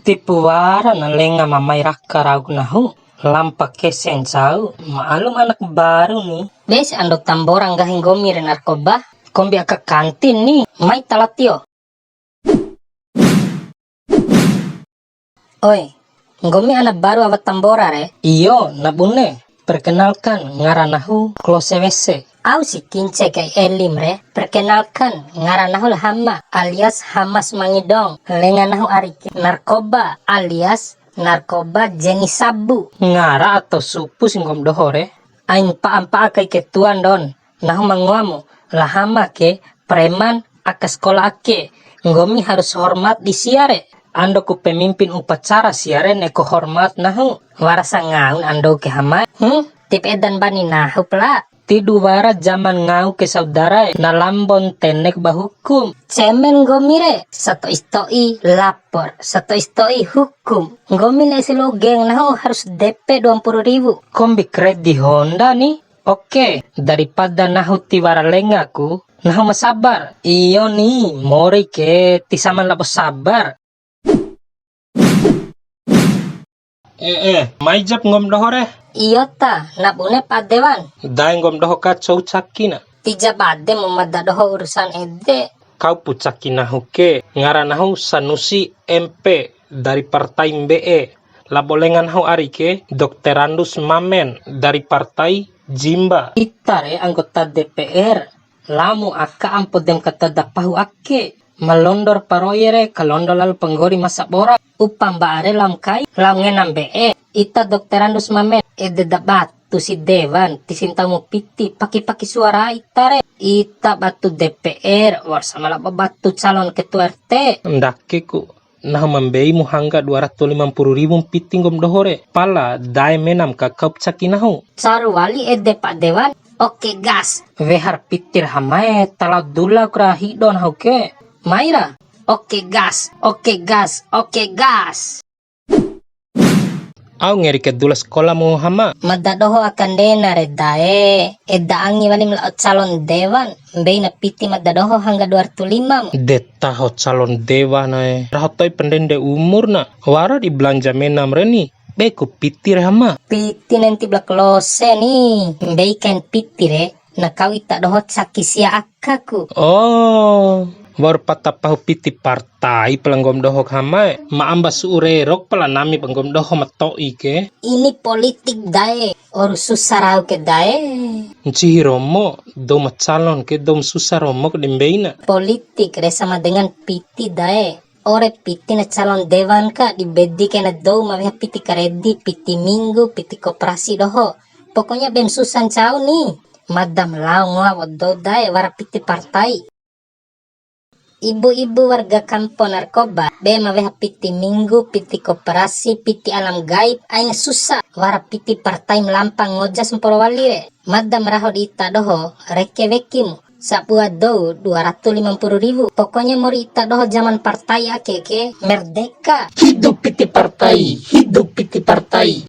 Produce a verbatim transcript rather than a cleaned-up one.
Tipu wara na lenga ma mai raka rau nahu, lampa kese ncau, ma'alum anak baru ni. Bes ando Tambora nggahi nggomi re narkoba, kombi aka kantin ni, mai ta lao tio. Oi, nggomi ana baru awa Tambora re? Iyo, na bune. Perkenalkan, ngara nahu Klose Wese. Au si kince kai elim re. Perkenalkan, ngara nahu la Hama alias Hamas Mangidong. Lenga nahu ari ke narkoba alias narkoba jenis sabu. Ngara atau supu si nggomi doho re? Ain mpa'a-mpa'a kai ketua ndon. Nahu ma ngoamu, la Hama ke preman aka sekola ake. Nggomi harus hormat di sia re. Ando ku pemimpin upacara sia re ne'e ku hormat nahu. Wara sangaun ando ke Hama. Hmm? Tip edan bani nahu pala. Tidu wara zaman ngau ke saudara e, na lambon tenek ba hukum. Cemen nggomi re, sato'i-sato'i lapor, sato'i-sato'i hukum. Nggomi ne'e si loa geng nahu harus D P dua puluh ribu. Kombi kredit Honda ni. Oke, daripada nahu tiwara lengaku, nahu ma sabar. Iyo ni, mori ke ti saman labo sabar. Eh, eh, mai jap nggomi doho re? Iyo ta, na bune pa Dewan. Dae nggomi doho ka cou caki na. Tija bade mu mada doho urusan ede. Kau pu caki nahu ke, ngara nahu Sanusi M P dari partai mbe'e. Labo lenga nahu ari ke, Dokterandus Mamen dari partai Jimba. Ita re anggota D P R, lamu aka ampo dem katada pahu ake. Malondor paroye re, kalondo lalo panggori masa bora. Upa mba'a re lam kai, lam ngena mbe'e. Ita Dokterandus Mamen, ede da batu si Dewan, ti si ntau mu piti, paki-paki suara ita re. Ita batu D P R, wa'ur sama labo batu calon ketua R T. Ndake ku, nahu ma mbei mu hangga dua ratus lima puluh ribu piti nggomi doho re. Pala dae menam ka kau pu caki nahu. Caru wali ede Pak Dewan. Oke gas. Wehar piti re Hama e, ta lao dula ku ra hido nahu ke. Mai ra. Oke gas, oke gas, oke gas. Au ngeri ke dula sekola mu Hama. Mada doho aka ndena re dae. Eda angi walim lao calon Dewan. Mbeina piti mada doho hangga dua ratus lima mu. De taho calon Dewan e. Raho to'i pendende umur na. Wara di belanja menam re ni. Be ku piti re Hama. Piti nenti bla Klose ni. Mbei kain piti re. Na kau ita doho caki sia akaku. Oh, wa'ur pata pahu piti partai pala nggomi doho Hama e. Ma amba su'u rerok pala nami pa nggomi doho ma to'i ke. Ini politik dae, oru susah rau ke dae. Ncihi romo, dou ma calon ke dou ma susah romo ke di mbeina. Politik re sama dengan piti dae. Ore piti na calon Dewan ka, di bedi kaina dou ma weha piti karedi, piti minggu, piti koperasi doho. Pokoknya bem susah ncau ni. Madam lao ngoa wa'u dou dae wara piti partai. Ibu-ibu warga kampo narkoba, be ma weha piti minggu, piti koperasi, piti alam gaib, aina susah. Wara piti partai ma lampa ngoja samporo wali re. Madam raho di ita doho, reke wekimu. Sabua dou dua ratus lima puluh ribu. Pokoknya mori ita doho zaman partai ake ke, merdeka. Hidup piti partai, hidup piti partai.